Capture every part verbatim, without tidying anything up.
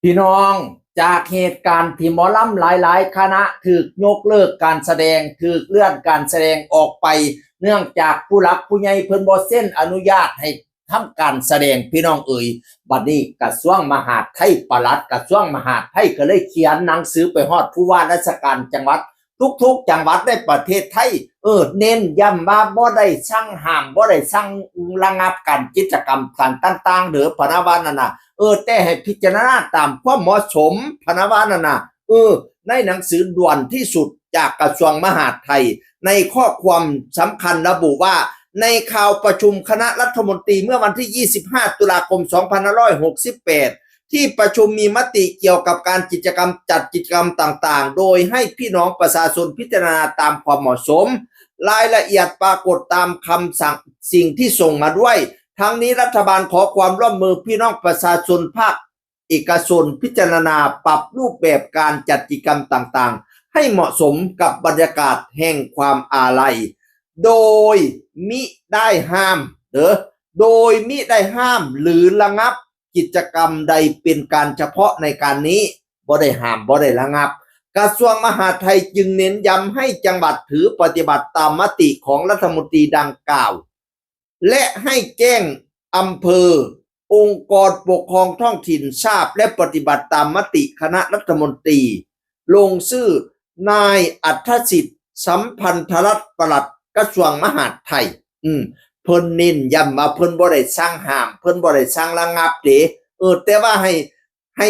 พี่น้อง จากเหตุการณ์ที่หมอลำหลายๆคณะถูกยกเลิกการแสดง ถูกเลื่อนการแสดงออกไป เนื่องจากผู้หลักผู้ใหญ่เพิ่นบ่เซ็นอนุญาตให้ทำการแสดง พี่น้องเอ๋ย บัดนี้กระทรวงมหาดไทย ปลัดกระทรวงมหาดไทยก็เลยเขียนหนังสือไปฮอดผู้ว่าราชการจังหวัด ทุกๆจังหวัดในประเทศไทย เออ เน้นย้ำว่าบ่ได้สั่งห้าม บ่ได้สั่งระงับการกิจกรรมต่างๆเด้อ พะนะว่านั่นน่ะ เออ แต่ให้พิจารณาตามความเหมาะสม พะนะว่านั่นน่ะ เออ ในหนังสือด่วนที่สุดจากกระทรวงมหาดไทย ในข้อความสำคัญระบุว่า ในข่าวประชุมคณะรัฐมนตรีเมื่อวันที่ยี่สิบห้าตุลาคมสองพันห้าร้อยหกสิบแปด ที่ประชุมมีมติเกี่ยวกับการกิจกรรม จัดกิจกรรมต่างๆ โดยให้พี่น้องประชาชนพิจารณาตามความเหมาะสม รายละเอียดปรากฏตามคำสั่ง สิ่งที่ส่งมาด้วย ทั้งนี้รัฐบาลขอความร่วมมือพี่น้องประชาชนภาคเอกชนพิจารณาปรับรูปแบบการจัดกิจกรรมต่างๆ ให้เหมาะสมกับบรรยากาศแห่งความอาลัย โดยมิได้ห้าม เด้อ โดยมิได้ห้ามหรือระงับกิจกรรมใดเป็นการเฉพาะในการนี้ บ่ได้ห้าม บ่ได้ระงับ กระทรวงมหาดไทยจึงเน้นย้ำให้จังหวัดถือปฏิบัติตามมติของรัฐมนตรีดังกล่าว และให้แจ้งอำเภอ องค์กรปกครองท้องถิ่นทราบ และปฏิบัติตามมติคณะรัฐมนตรี ลงชื่อนายอัธสิทธิ์ สัมพันธรัตน์ ปลัดกระทรวงมหาดไทย อืม เพิ่นเน้นย้ำว่าเพิ่นบ่ได้สั่งห้าม เพิ่นบ่ได้สั่งระงับเด้ เออ แต่ว่าให้ ให้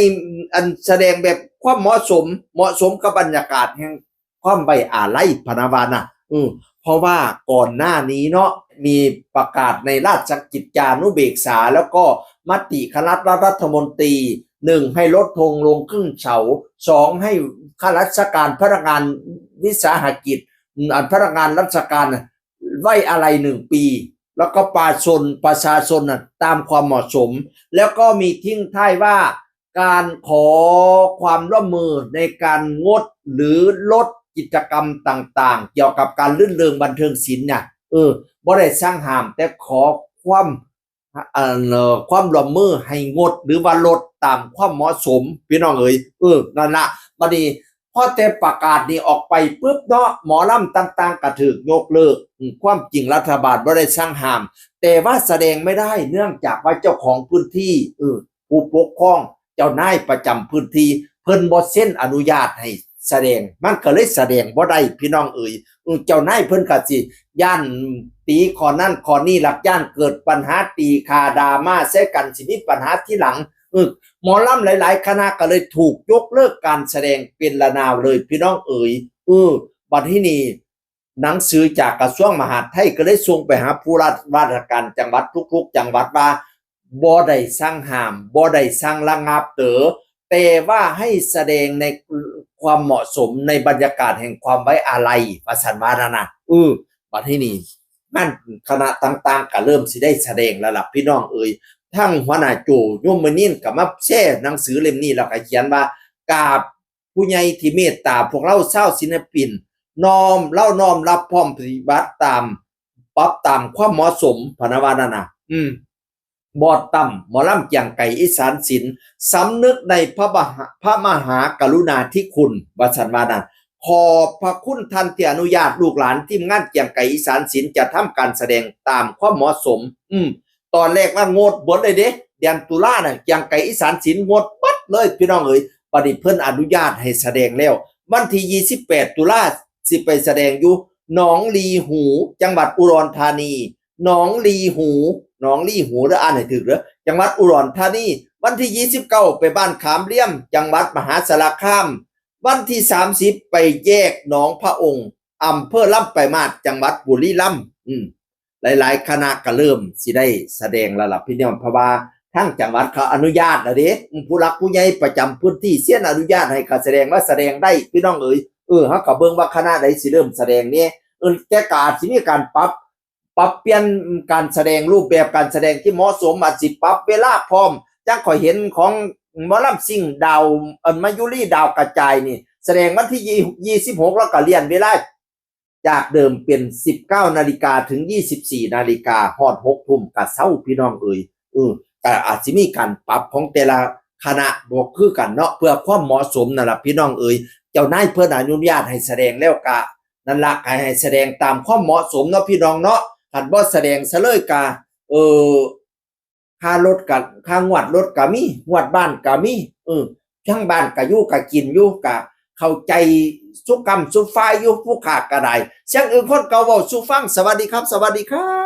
อันแสดงแบบความเหมาะสม เหมาะสมกับบรรยากาศแห่งความไว้อาลัย พะนะว่าน่ะ อืม เพราะว่าก่อนหน้านี้เนาะ มีประกาศในราชกิจจานุเบกษา แล้วก็มติคณะรัฐมนตรี หนึ่ง ให้ลดธงลงครึ่งเสา สอง ให้ข้าราชการ พนักงานวิสาหกิจ อืม อันพนักงานราชการน่ะ ไว้อาลัยหนึ่งปี แล้วก็ประชาชน ประชาชนน่ะ ตามความเหมาะสม แล้วก็มีทิ้งท้ายว่า การขอความร่วมมือในการงดหรือลดกิจกรรมต่างๆ เกี่ยวกับการรื่นเริงบันเทิงศิลป์เนี่ย เออ บ่ได้สั่งห้าม แต่ขอความ เอ่อ ความร่วมมือให้งดหรือว่าลดตามความเหมาะสม พี่น้องเอ๋ย เออ นั่นละ บัดนี้ พอแต่ประกาศนี้ออกไปปุ๊บเนาะ หมอลำต่างๆก็ถูกยกเลิก อืม ความจริงรัฐบาลบ่ได้สั่งห้าม แต่ว่าแสดงไม่ได้ เนื่องจากว่าเจ้าของพื้นที่ เออ ผู้ปกครอง เจ้านายประจำพื้นที่ เพิ่นบ่เซ็นอนุญาตให้แสดง มันก็เลยแสดงบ่ได้ พี่น้องเอ๋ย อืม เจ้านายเพิ่นก็สิย้านตีข้อนั้นข้อนี้ หลักย้านเกิดปัญหาตีข่าดราม่าใส่กัน สิมีปัญหาทีหลัง เออ หมอลำหลายๆคณะก็เลยถูกยกเลิกการแสดงเป็นระนาวเลย พี่น้องเอ๋ย เออ บัดทีนี้ หนังสือจากกระทรวงมหาดไทยก็เลยส่งไปหาผู้ว่าราชการจังหวัดทุกๆจังหวัดว่า บ่ได้สั่งห้าม บ่ได้สั่งระงับเด้อ แต่ว่าให้แสดงในความเหมาะสมในบรรยากาศแห่งความไว้อาลัย ว่าซั่นว่านั่นน่ะ เออ บัดทีนี้ มันคณะต่างๆก็เริ่มสิได้แสดงแล้วล่ะ พี่น้องเอ๋ย ทั้งหัวหน้าโจ้ ยมนินทร์ก็มาแชร์หนังสือเล่มนี้ แล้วก็เขียนว่า กราบ ผู้ใหญ่ที่เมตตาพวกเราชาวศิลปิน น้อม ลาวน้อมรับพร้อมปฏิบัติตาม ปรับตามความเหมาะสม พะนะว่านั่นน่ะ อืม บอดต่ำ หมอลำเกียงไกรอีสานศิลป์ สำนึกในพระมหา พระมหากรุณาธิคุณ ว่าซั่นว่านั่น ขอบพระคุณท่านที่อนุญาตลูกหลานทีมงานเกียงไกรอีสานศิลป์จะทำการแสดงตามความเหมาะสม อืม ตอนแรกว่างดเบิดเลยเด้ เดือนตุลาน่ะ เกียงไกรอีสานศิลป์งดเบิดเลย พี่น้องเอ๋ย บัดนี้เพิ่นอนุญาตให้แสดงแล้ว วันที่ยี่สิบแปดตุลา สิไปแสดงอยู่หนองลีหู จังหวัดอุดรธานี หนองลีหู หนองลีหูเด้อ อ่านให้ถูกเด้อ จังหวัดอุดรธานี วันที่ยี่สิบเก้าไปบ้านขามเลียม จังหวัดมหาสารคาม วันที่สามสิบไปแยกหนองพระองค์ อำเภอลำปลายมาส จังหวัดบุรีรัมย์ อืม หลายๆคณะก็เริ่มสิได้แสดงแล้วล่ะพี่น้อง เพราะว่าทางจังหวัดเขาอนุญาตแล้วเด้ อืม ผู้หลักผู้ใหญ่ประจำพื้นที่เซ็นอนุญาตให้การแสดงว่าแสดงได้ พี่น้องเอ๋ย เออ เฮาก็เบิ่งว่าคณะใดสิเริ่มแสดงเนี่ย เออ แต่ก็อาจสิมีการปรับ ปรับเปลี่ยนการแสดง รูปแบบการแสดงที่เหมาะสม อาจสิปรับเวลาพร้อม จั่งข้อยเห็นของหมอลำซิ่งดาว เอิ่น มายุรีดาวกระจายนี่ แสดงวันที่ยี่ ยี่สิบหก แล้วก็เลื่อนเวลา จากเดิมเป็นสิบเก้านาฬิกาถึงยี่สิบสี่นาฬิกา ฮอดหกทุ่มก็เซา พี่น้องเอ๋ย เออ ก็อาจสิมีการปรับของแต่ละ คณะบ่คือกันเนาะ เพื่อความเหมาะสมนั่นล่ะพี่น้องเอ๋ย เจ้านายเพิ่นอนุญาตให้แสดงแล้วกะ นั่นล่ะ ให้ ให้แสดงตามความเหมาะสมเนาะพี่น้องเนาะ คันบ่แสดงซะเลยกะ เออ ค่ารถกะ ค่างวดรถกะมี งวดบ้านกะมี เออ ทั้งบ้านกะอยู่กะกินอยู่กะ เข้าใจสุกำสุฝ่ายอยู่ ผู้ข้ากะได้ เสียงอื่นคนเก่าเว้าสู่ฟัง สวัสดีครับ สวัสดีครับ